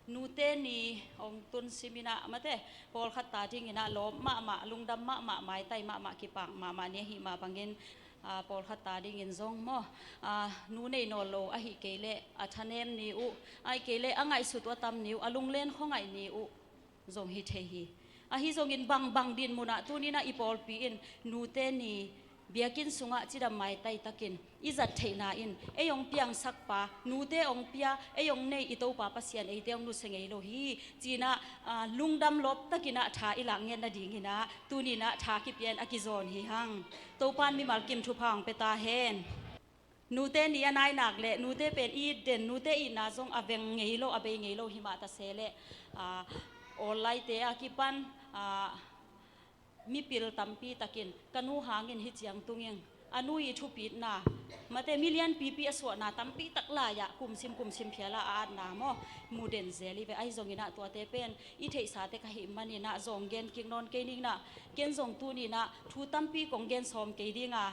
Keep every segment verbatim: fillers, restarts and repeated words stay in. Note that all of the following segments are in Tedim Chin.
Nute ni hong tun simin ah, mate, pawlkhat ta dingin ah lawp mahmah, lungdam mahmah, maitai mahmah, kipak mahmah ni ahih mah bangin, aa, pawlkhat ta dingin zong maw, aa, nu nei nawn lo ahih kei leh a thanem ni uh, ahih kei leh a ngaihsut uh a tam ni uh, a lunglen khuangaih ni uh zong hi thei hi. Ahi zongin bangbang dinmun ah tuni-in ah i pawlpi in nute ni biakinn sungah cidam maitai takin i zat theihna in ei hong piangsak pa, nute hong pia, ei hong nei i Topa Pasian eite hong nusia ngei lo hi, ci-in ah, aa, lungdam lawp takin ah tha i lak ngen nadingin ah tuni-in ah tha kipia in a kizawn hi hang. Topa'n mimal kim thupha hong pia ta hen. Nute ni a nainak leh nute pen i it den, nute itna zong a veng ngei lo, a bei ngei lo hi mah ta se leh, aa, online-te a kipan, aa, mipil tampi takin ka nu hangin hih ciang tung ing, a nu i thupitna, mate, milian pipi a suahna tampi tak lai-ah kumsim kumsim phial a a atna maw, mu den zel hi ve. Ahi zongin ah tuate pen i theihsa tek ahih manin ah zong gen kik nawn kei ning ah, ken zong tuni-in ah thu tampi kong gen sawm kei ding a,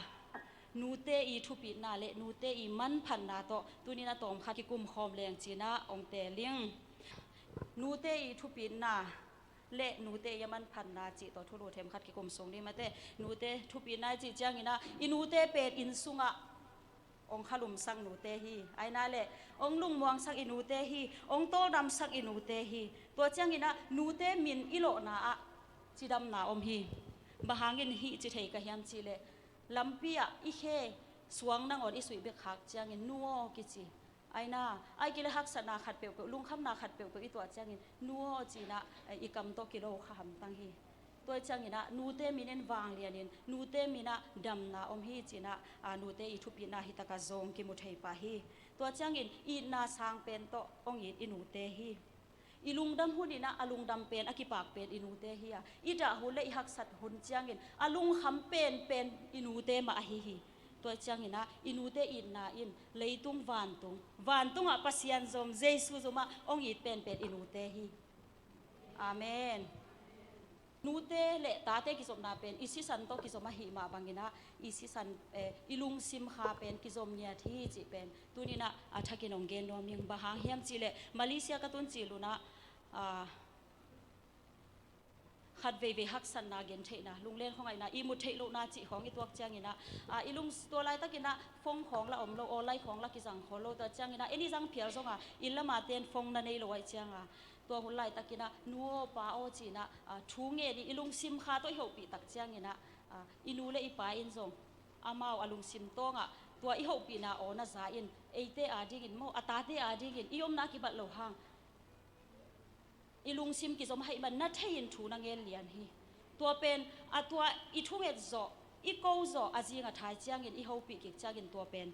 nute i thupitna leh nute i manphatna tawh tuni-in ah tawmkhat kikum khawm leng ci-in ah hong teel ing. Nute i thupitna leh nute i a manphatna cih tawh thulu themkhat kikum sung ding, mate. Nute thupitna i cih ciangin ah i nute pen inn sungah hong khalumsak nute hi. Ahi na leh hong lungmuangsak i nute hi, hong tawldamsak i nute hi. Tua ciangin ah nute min i lawhna ah cidamna om hi. Bang hangin hih ci thei ka hiam cih leh, lampi ah i khe suang nangawn i suih bek khak ciangin nu aw kici. Ahi na, ahih kei leh haksatna khat peuhpeuh, lungkhamna khat peuhpeuh i tuah ciangin nu aw ci-in ah, eh, i kam tawh kilo kha hamtang hi. Tua ciangin ah nute min in vanglianin, nute min ah damna om hi ci-in ah, aa, nute i thupitna hi takah zong kimu thei pah hi. Tua ciangin itna sang pen tawh hong it i nute hi. I lungdam hun in ah a lungdam pen, a kipak pen i nute hi a, i dah hun leh i haksat hun ciangin a lungkham penpen i nute mah ahi hi. Tua ciangin ah i nute itna in leitung vantung, vantungah Pasian zom, Jesu zom ah hong it penpen i nute hi. Amen. Nute leh tate kizopna pen i sisan tawh kizom ahih mah bangin ah i sisan, eh, i lungsim kha pen kizom ngiat hi cih pen tuni-in ah a thakin hong gen nuam ing. Bang hang hiam cih leh Malaysia ka tun cihlun ah, aa, khat veivei haksatna, gentheihna, lunglen khuangaihna, ihmut theih lohna cih khawng i tuak ciangin ah, aa, i lung, tua laitakin ah phone khawng lah om lo, online khawng lah kizang khol lo. Tua ciangin ah en i zang phial zong a, inn lam a ten phone na nei lo ahih ciang a, tua hun laitakin ah nu aw pa aw ci-in ah, aa, thu ngen i, i lungsim kha tawh i hopih tak ciangin ah, aa, i nu leh i pa in zong amau a lungsim tawngah tua i hopihna aw na za in, eite adingin maw, a tate adingin i omna a kibat loh hang i lungsim kizom ahih man na thei in thu na ngen lian hi. Tua pen a, tua i thunget zawh, i ko zawh a zing a thai ciangin i hopih kik ciangin tua pen,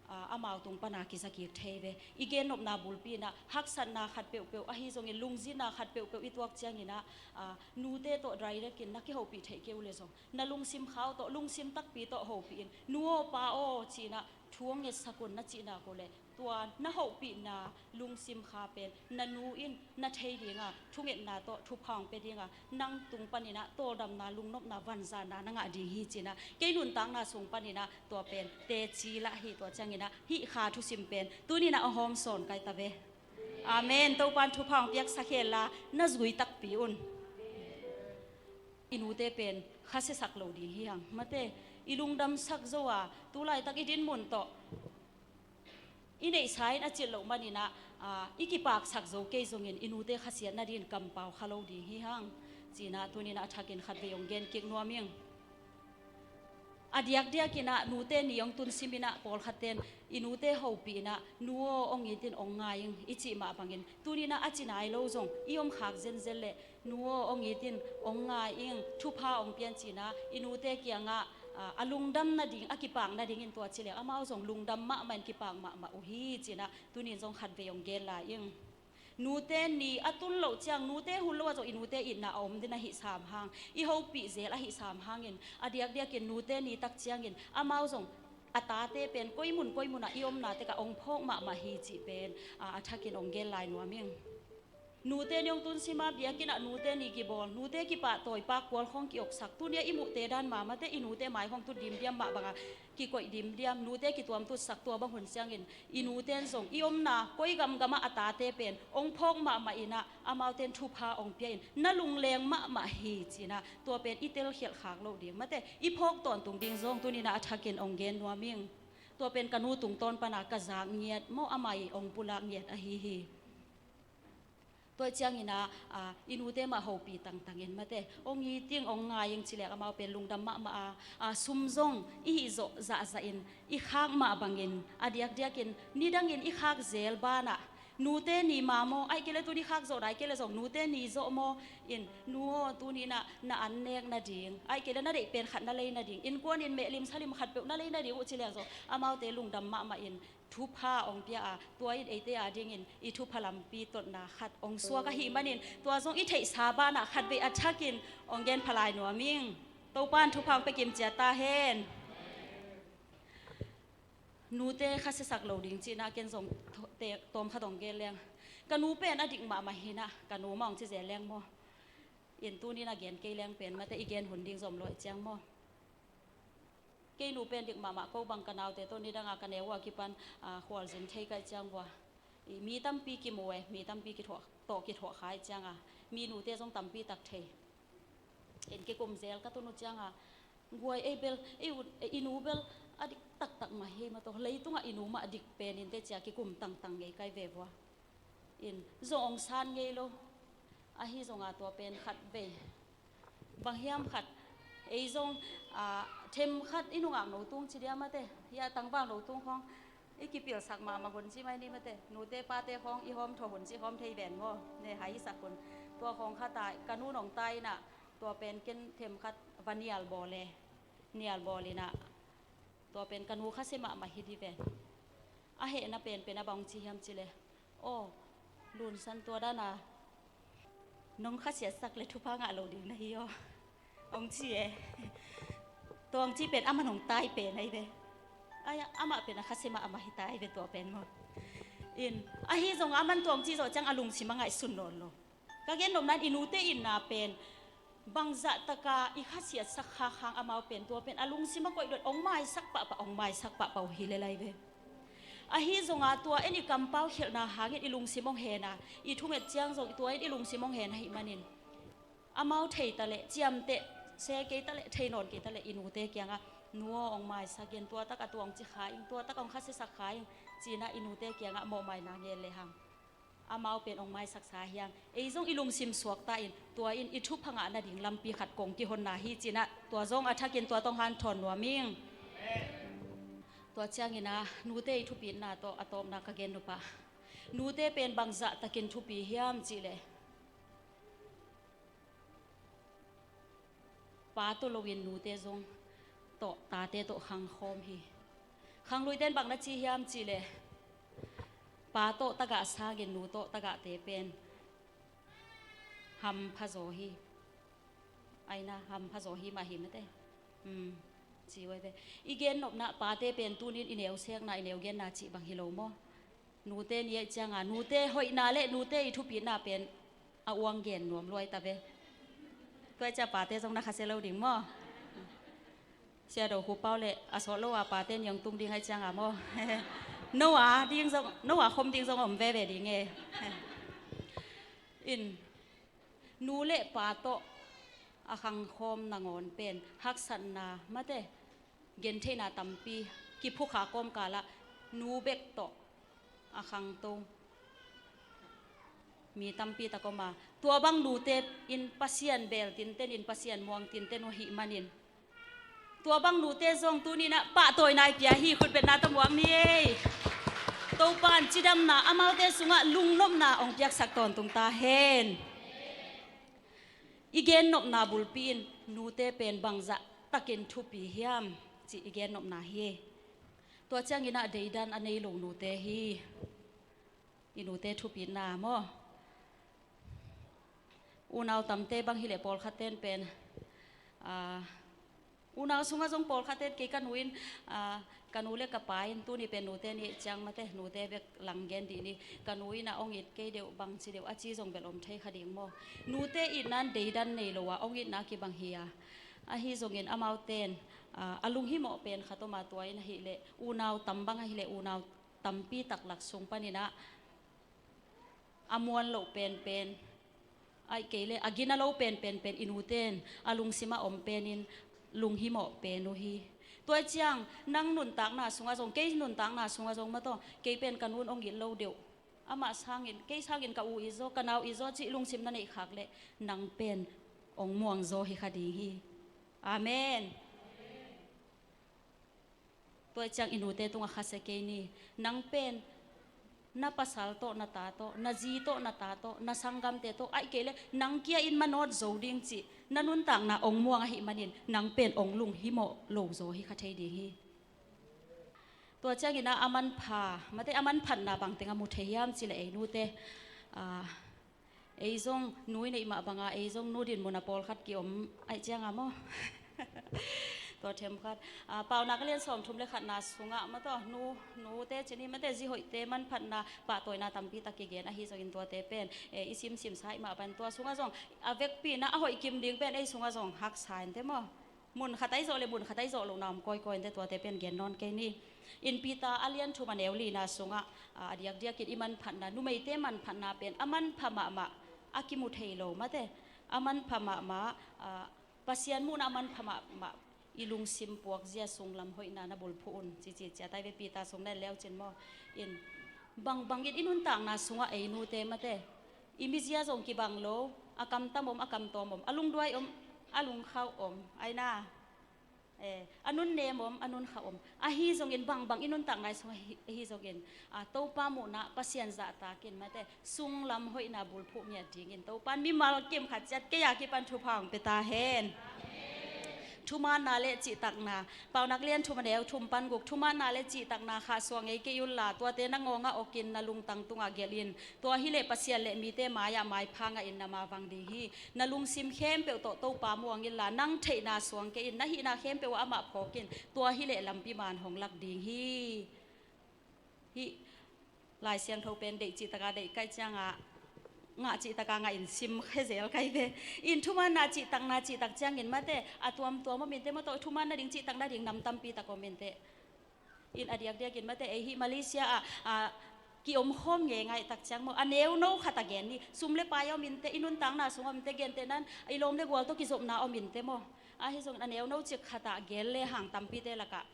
aa, amau tung pan a kiza kik thei ve. I gennopna bulpi in ah haksatna khat peuhpeuh, ahi zongin lungzinna khat peuhpeuh i tuak ciangin ah, aa, nute tawh direct in na kihopih theih kei uh leh zong na lungsim kha uh tawh, lungsim takpi tawh hopih in, nu aw pa aw ci-in ah thu hong ngetsak un na cih nak uh leh, tua na hopihna lungsim kha pen na nu in na thei ding a, thungetna tawh thupha hong pia ding a, nang tung panin ah tawldamna, lungnopna, vanzanna na ngah ding hi ci-in ah kei nuntakna sung panin ah tua pen teci lah hi. Tua ciangin ah hih kha thusim pen tuni-in ah a hawm sawn kai ta ve. Amen. Topa'n thupha hong piaksak hen la, na zui takpi un. I nute pen khasiasak lo ding hi hang, mate. I lungdamsak zo a, tu laitak i dinmun tawh i neihsa in a cil loh manin ah, aa, i kipaksak zo kei zongin i nute khasiat nadingin kampau kha lo ding hi hang, ci-in ah tuni-in ah a thakin khatvei hong gen kik nuam ing. A diakdiakin ah nute ni hong tun simin ah pawlkhat ten i nute hopih in ah, nu aw hong it in hong ngai ing i cih mah bangin, tuni-in ah a ci nai lo zong i om khak zenzen leh, nu aw hong it in hong ngai ing, thupha hong pia in ci-in ah i nute kiangah, aa, a lungdam nading, a kipak nadingin tua ci leng amau zong lungdam mahmah in kipak mahmah uh hi ci-in ah tuni-in zong khatvei hong gen lai ing. Nute ni a tun loh ciang, nute hun lo ah zong i nute itna a om ding ahih sam hang, i hopih zel ahih sam hangin, a diakdiakin nute ni tak ciangin amau zong a tate pen koi mun koi mun ah i omna tek ah hong phawk mahmah hi cih pen, aa, a thakin hong gen lai nuam ing. Nute ni hong tun sima biakinn ah nute ni kibawl, nute kipahtawi, pakkual khawng kioksak, tuni a i muhte dan mahmahte i nute mai khawng tut dimdiam mah banga kikoih dimdiam, nute kituamtutsak, tua bang hun ciangin i nute in zong i omna koi gamgamah a tate pen hong phawk mahmah inah amaute in thupha hong pia in na lungleng mahmah hi cinah tua pen i telkhialh khak loh ding mate, i phawk tawntung ding zong tuninah a thakin hong gen nuam ing. Tua pen ka nu tungtawn pana ka zak ngiat maw, amah i hong pulak ngiat ahi hi. Tua ciangin ah, ah, i nute mah hopih tangtangin mate, hong it ing, hong ngai ing cilek amau pen lungdam mahmah a, ah, sum zong i hih zawh zahzahin i khak mah bangin a diakdiakin nidangin i khak zel banah nute ni ma maw, ahih kei le tuni khak zawh nai kei le zong nute ni zawh maw, in nu aw tuninah na an nek nading, ahih kei le na deih pen khat na lei nading, innkuanin mehlim salim khatpeuh na lei nading uh cilek zong amaute lungdam mahmah in thupha hong pia a, tua in eite adingin i thupha lampi totna khat hong suak ahih manin tua zong i theihsa banah khatvei a thakin hong gen phalai nuam ing. Topa in thupha hong pia kimcia ta hen. Nute khasiasak lo ding cinah ken zong tawm khat hong gen leng, ka nu pen a dik mahmah hinah ka nu mah hong ci zel leng maw. In tuninah gen kei leng pen mate i gen hun ding zom luai ciang maw. Kei nu pen dik mahmah ko bang ka naute tawh nidanga ka neu a kipan, ah, khualzin thei kaih ciang vua. I mi tampi kimu e, mi tampi kithuah, tawh kithuah khai cianga mi nute zong tampi tak thei. In kikum zel ka tun uh cianga guai ei bel, ei u, i nu bel a dik taktak mah hi mah tawh leitungah i nu mah a dik pen in te cia kikum tangtang ngei kai ve vua. In zong hong san ngei lo. Ahi zonga tua pen khat vei bang hiam khat ei zong, ah, them khat i nungak no tung ci dia mate, hia tangval no tung khawng i kipilsak mahmah hun ci mai ni mate, nute pate khawng i hawm thaw hun ci hawm thei ven maw, ne hai i sak hun. Tua khawng khata ka nu nong ta inah tua pen ken them khat va nial bawl e, nial bawl inah tua pen ka nu khasia mahmah hi di ven. A hehna penpen a bang ci hiam ci le, aw, Lunsan tua dana nong khasiatsak le thupha ngah lo ding na hi aw, hong ci e. Tua hong ci pen aman hong tai pen ahi ve. Ai, amah pen a khasia mahmah hi tai ve tua pen maw. In ahi zong aman tua hong ci zawh ciang a lungsim a ngaihsun nawn lo. Ka gen nopna in i nute itna pen bangzah taka i khasiatsak kha khang amau pen tua pen a lungsim a koih dot hong maisak pahpah, hong maisak pahpah uh hi le lai ve. Ahi zonga tua in i kampau khialhna hangin i lungsim hong hena, i thunget ciang zong tua in i lungsim hong hen ahih manin amau thei taleh ciamteh se kei taleh thei nawn kei taleh i nute kiangah nu aw hong maisak in, tua takah tua hong ci kha ing, tua takah hong khasiasak kha ing cinah i nute kiangah mawhmaina ngen lehang amau pen hong maisaksa hiang, ei zong i lungsim suakta in tua in i thupha ngah nading lampi khat kong kihonna hi cinah tua zong a thakin tua tawh hong hanthawn nuam ing. Tua ciangin ah nute i thupitna tawh a tawpna ka gen nupah, nute pen bangzah takin thupi hiam cihleh, pa tawh loin nute zong tawh tate tawh khangkhawm hi. Khangluite in bang na ci hiam cihleh, pa tawh tagah sangin nu tawh tagahte pen hampha zaw hi. Aina hampha zaw hi mah hi mate. Um, ci uai ve. I gennopna pate pen tunin i neu sekna i neu genna cih bang hi lo maw? Nute ni aih cianga nute hoihna le nute i thupitna pen a uang gen nuam luai ta ve. Tua aih cia pate zong na khasia lo ding maw? Sia do hu pau le a sawh lo a pate niang tung ding aih cianga maw? No a ding zong, no a khom ding zong om veve ding e. In nu le pa tawh a khangkhawm nangawn pen haksatna mate, gentheihna tampi kiphukha kawmkalah nu bek tawh a khangto mi tampi tak om a, tua bang nute in Pasian beel tinten in Pasian muang tinten uh ahih manin tua bang nute zong tuninah pahtawina i pia hi. Khutbetna tawh muak ni ei. Topa in cidamna amaute sungah lungnopna hong piaksak tawntung ta hen. I gennopna bulpi in nute pen bangzah takin thupi hiam cih i gennopna hi. Tua cianginah deidan a nei lo nute hi. I nute thupitna maw? Unau tamte bang hileh pawlkhatten pen, ah, Unau sungah zong pawlkhatte, kei ka nu in, ah, ka nu le ka pa in, tuni pen nute ni ciang mate, nute bek lang gen dih ni, ka nu in a ong it kei deuh, bangci deuh a ci zong bel om thei kha ding maw? Nute itna in deidan nei lo a, ong itna kibang hi a. Ahi zongin amaute in, ah, a lunghimawh pen khat om a, tua in ahih leh unau tam bang ahih leh unau tampi tak lak sung panin ah a muan loh penpen, ahih kei leh a gina lo penpen pen i nute in a lungsim a om penin lunghimawh pen uh hi. Tua ciang nang nuntakna sungah zong, kei nuntakna sungah zong mate, kei pen ka nu in ong it lo deuh, amah sangin, kei sangin ka u it zaw, ka nau it zaw cih lungsim na neih khak leh nang pen ong muang zaw hi kha ding hi. Amen. Tua ciang i nute tungah khasia kei ni. Nang pen na pasal tawh, na ta tawh, na zi tawh, na ta tawh, na sanggamte tawh, ahih kei leh nang kia in manawt zo ding cih na nuntakna ong muang ahih manin nang pen ong lunghimawh lo zaw hi kha thei ding hi. Tua ciangin ah a manpha, mate, a manphatna bangteng a mu thei hiam cih leh ei nute, ah, ei zong nu i neih mah banga, ei zong nu dinmun a pawlkhat ki-om ahih cianga maw? Tua themkhat, ah, Paunak a lian sawmthum le khatna sungah mate, nu, nute cih ni mate, zi hoihte manphatna pahtawina tampi tak kigen ahi zongin tuate pen, eh, i simsim sa ahih mah bangin tua sungah zong a vekpi in ah a hoih kim ding pen ei sungah zong haksa in teh maw? Mun khat ahi zawh le mun khat ahi zawh lohna om kawikawi in teh, tuate pen gen nawn kei ni. In Peter a lian thum a neu lina sungah, ah, a diakdiakin i manphatna, numeite manphatna pen a manpha mahmah a kimu thei lo mate, a manpha mahmah, ah, Pasian muhna a manpha mahmah, i lungsim puakzia sunglam hoihna na bulphuh un, cici ciat ahi ve, Peter sung na en leucin maw? In bangbangin i nuntakna sungah ei nute mate, i mizia zong kibang lo, a kamtam om, a kamtawm om, a lungduai om, a lungkhauh om, aina, eh, a nunnem om, a nunkhauh om. Ahi zongin bangbang i nuntakna sungah hi, hi zongin, ah, Topa muhna, Pasian zahtakin mate, sunglam hoihna bulphuh ngiat dingin Topa in mimal kim khat ciat kei a kipan thupha hong pia ta hen. Thumaanna le cihtakna, Paunak lian thum a neu thum pan guk, thumaanna le cihtakna khahsuah ngei kei unla, tuate na ngawngah okin na lungtang tungah gelh in. Tua hileh Pasian le mite mai-ah maipha ngahin na mavang ding hi. Na lungsim khempeuh tawh Topa muang inla, nang theihna suang kei in, na hihna khempeuh ah amah phawk in. Tua hileh lampi man hong lak ding hi. Hih Lai Siangtho pen deih cihtaka deih kaih cianga, ngah cihtaka ngah in sim khezel kaih ve. In thumaanna cihtakna cihtak ciangin mate, a tuamtuam om in teh maw, tua thumaan nading cihtak nading nam tampi tak om in teh. In a diakdiakin mate, ei hih Malaysia ah, ah, ki-omkhawm ngeingaih tak ciang maw, a neuno khat a gen ni, sum le pai om in teh, i nuntakna sung om in teh, gentehna in i lawm le gual tawh kizopna om in teh maw. Ahi zongin a neuno cik khat ah gen lehang tampite lakah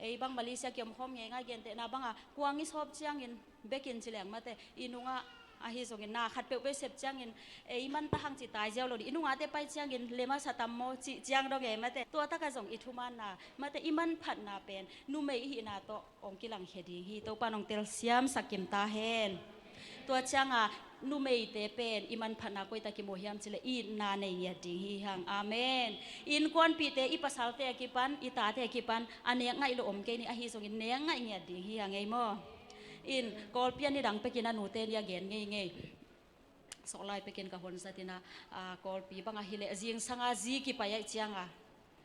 ei bang Malaysia ki-omkhawm ngeingai, gentehna banga kuang i sawp ciangin bekin ci leng mate, i nungah ahi zongin na khat peuhpeuh sep ciangin ei man ta hang ci tai ziau lo ding, i nungah teh pai ciangin lem a sa tam maw cih ciang dong e mate. Tua takah zong i thumaanna mate, i manphatna pen numei i hihna tawh hong kilangkhia ding hi. Topa in hong telsiamsak kim ta hen. Tua cianga numeite pen i manphatna koi tak kimu hiam cih leh itna nei ngiat ding hi hang. Amen. Innkuanpihte i pasalte a kipan, i tate a kipan a nek ngaih lo om kei ni, ahi zongin nek ngaih ngiat ding hi hang ei maw? In Kawlpi a nidang pekin a nute ni a gen ngeingei. Sawhlai pekin ka hon zat in ah, ah, Kawlpi bang ahih leh zingsanga zi kipai ahih cianga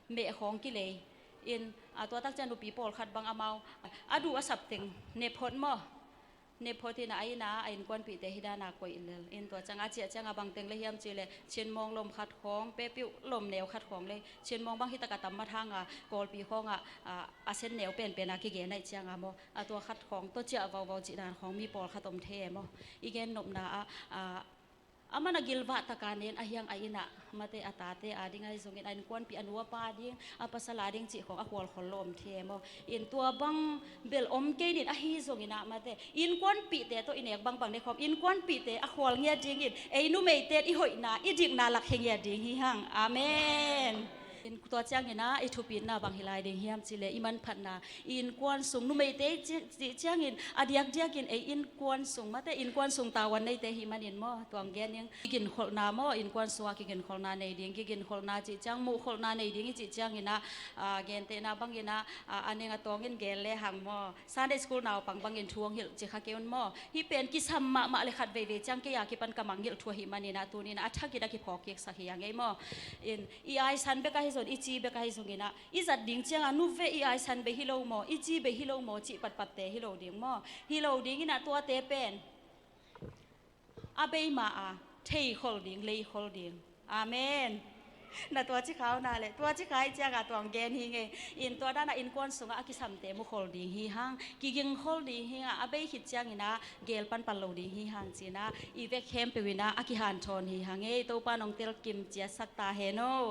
meh khawng kilei. In, ah, tua tak ciang nupi pawlkhat bang amau a duh a sap teng ne phot maw? Ne phot in a, a inn ah a innkuanpihte hih dan a koih lel. In tua ciang a ciah ciang a bang teng lei hiam cih leh chinmawng lom khat khawng, pepiuh lom neu khat khawng lei. Chinmawng bang hih tak a tam mat hang a, Kawlpi khawng ah, ah, a sen neu penpen a kigen ahih ciang a maw, a tua khat khawng tawh ciah vauvau cih dan khawng mi pawlkhat om thei e maw? I gen nopna ah, ah, a man a gilvah taka nen a hiang a inn ah mate, a tate a ding ahi zongin, a innkuanpih a nu a pa a ding, a pasal a ding cih khawng a khual khol lo om thei e maw? In tua bang bel om kei nin, ahi zongin ah mate, innkuanpihte tawh i nek bangbang ne khawm, innkuanpihte a khual ngiat dingin ei numeite in i hoihna, i dikna lakkhia ngiat ding hi hang. Amen. In tua ciangin ah i thupitna bang hi lai ding hiam cih leh i manphatna, i innkuan sung, numeite cih, cih ciangin a diakdiakin ei innkuan sung mate, innkuan sung tavuan neite hih manin maw, tuang gen ning, kiginkholhna maw, innkuan sungah kiginkholhna nei ding, kiginkholhna cih ciang muhkholhna nei ding i cih ciangin ah, ah, gentehna bangin ah, ah, a neng a tawngin gen lehang maw, Sunday school naupang bangin thu hong hilh ci kha kei un maw? Hih pen kisam mahmah le khat veivei ciang kei a kipan ka mangngilh thu ahih manin ah tuni in ah a thakin a kiphawk kiksak hi hang ei maw? In i aisan bek ahi Zon i ci bek ahi zongin ah, i zat ding ciangah nuve i aisan bei hi lo maw, i ci bei hi lo maw cih patpatte hi lo ding maw? Hi lo dingin ah tuate pen a bei ma a thei khol ding, lei khol ding. Amen. Na tua ci kha uh na le, tua ci kha i ciangah tuang gen hi ngei. In tua dana innkuan sungah a kisamte mu khol ding hi hang, kiging khol ding hi hang, a bei khit ciangin ah gel panpan lo ding hi hang ci-in ah i vek khempeuh in ah a kihanthawn hi hang ei. Topa nong telkim ciatsak ta hen aw.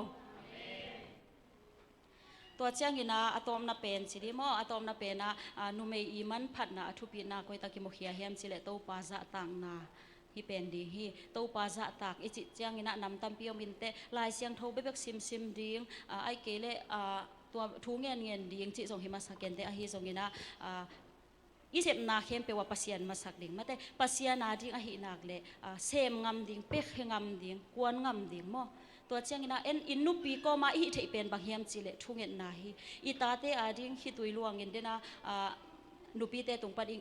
Tua ciangin ah a tawpna pen ci dih maw, a tawpna pen ah, ah, numei i manphatna a thupitna koi tak i mukhia hiam cih leh Topa zahtakna hi pen ding hi. Topa zahtak i cih ciangin ah nam tampi om inteh, Lai Siangtho bekbek simsim ding, ah, ahih kei leh, ah, tua thu ngenngen ding cih zong hi masa kei inteh, ahi zongin ah, ah, i sepna khempeuh ah Pasian masak ding, mate, Pasian a ding ahih nak leh, ah, sem ngam ding, pekhe ngam ding, kuan ngam ding maw? Tua ciangin ah en in nupi kawma i hih theih pen bang hiam cih leh thungetna hi. I tate a ding khitui luangin dena, ah, nupite tung pan i,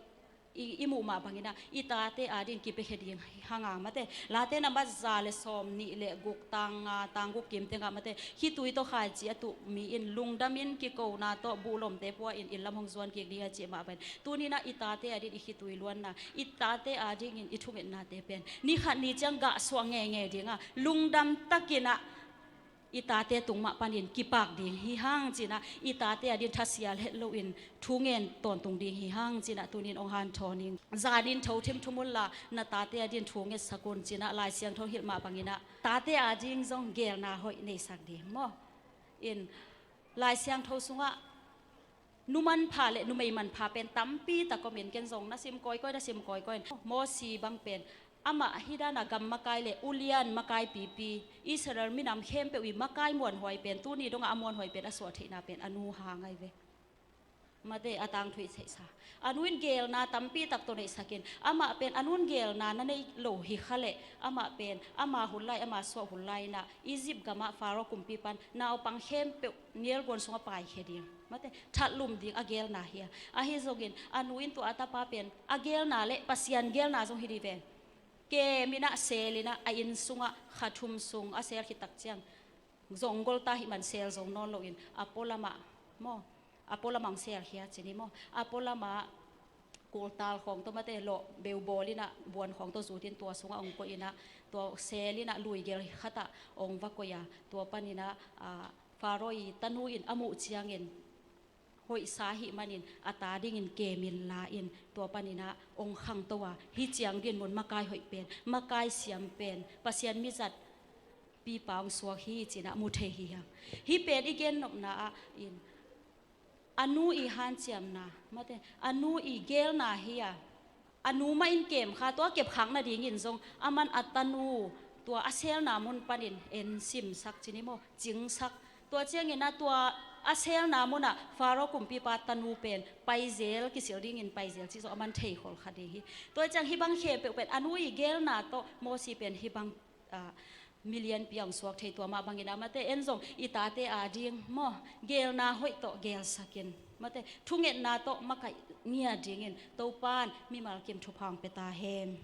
i, i muh mah bangin ah i tate a ding kipekhe ding hang a, mate, Late nambat za le sawm nih le guk, tang nga, tang guk kim tengah, mate, khitui tawh khaici a tuh mi in lungdamin kikona tawh buhlomte pua in inn lam hong zuan kik ding a cih mah bangin, tuni-in ah i tate a ding i khitui luanna, i tate a dingin i thungetnate pen ni khat ni ciang gah suak ngeingei ding a, lungdam takin ah i tate tung mah panin kipak ding hi hang ci-in ah, i tate a ding thasial het loin thu ngen tawntung ding hi hang ci-in ah tuni-in hong hanthawn ing. Zanin tho thim thum unla, na tate a ding thu ngetsak un ci-in ah Lai Siangtho hilh mah bangin ah tate a ding zong gelna hoih neisak ding maw? In Lai Siangtho sungah nu manpha le numei manpha pen tampi tak om in, ken zong na sim kawikawi, na sim kawikawi in. Mosi bang pen amah hih dana gam makai le ulian makai pipi, Israel minam khempeuh i makai muanhuai pen, tuni dongah a muanhuai pen a suah theihna pen a nu hang ahi ve. Mate, a tangthu i theihsa. A nu in gelna tampi tak tawh neihsak in, amah pen a nu in gelna na nei lo hi kha leh, amah pen ama hun lai, ama suah hun lai-in ah Egypt gamah Pharaoh kumpi pan naupang khempeuh nialguan sungah paikhia ding, mate, thatlum ding a gelna hi a. Ahi zongin a nu in tua a tapa pen a gelna le Pasian gelna zong hi dih ven. Kem in ah seel in ah a inn sungah kha thum sung a seel khit tak ciang, zong gol ta hih man seel zo nawn loin a pualamah maw, a pualamah hong seelkhia ci ni maw, a pualamah kultal khawng tawh, mate, lawh beubawl in ah buan khawng tawh zut in tua sungah hong koih in ah, tua seel in ah luigel khatah hong va koih a, tua panin ah, ah, Pharaoh i tanu in a muh ciangin hoihsa ahih manin a ta dingin kem in la in, tua panin ah hong khangto a, hih ciang ding mun makai hoih pen, makai siam pen, Pasian mizat pipa hong suak hi ci-in ah mu thei hi hang. Hih pen i gennopna ah in, a nu i hanciamna, mate, a nu i gelna hi a, a nu mah in kem kha, tua kepkhak nadingin zong aman a tanu tua a seelna mun panin en simsak ci ni maw, cingsak. Tua ciangin ah tua a seelna munah Pharaoh kumpipa tanu pen paizel, kisil dingin paizel cih zong aman theikhol kha ding hi. Tua ciang hih bang khempeuh pen a nu i gelna tawh Mosi pen hih bang, ah, milianpi a hong suak thei, tua mah bangin ah mate, en zong i tate a ding maw, gelna hoih tawh gelsak in, mate, thungetna tawh makaih ngiat dingin Topa'n mimal kim thupha hong pia ta hen.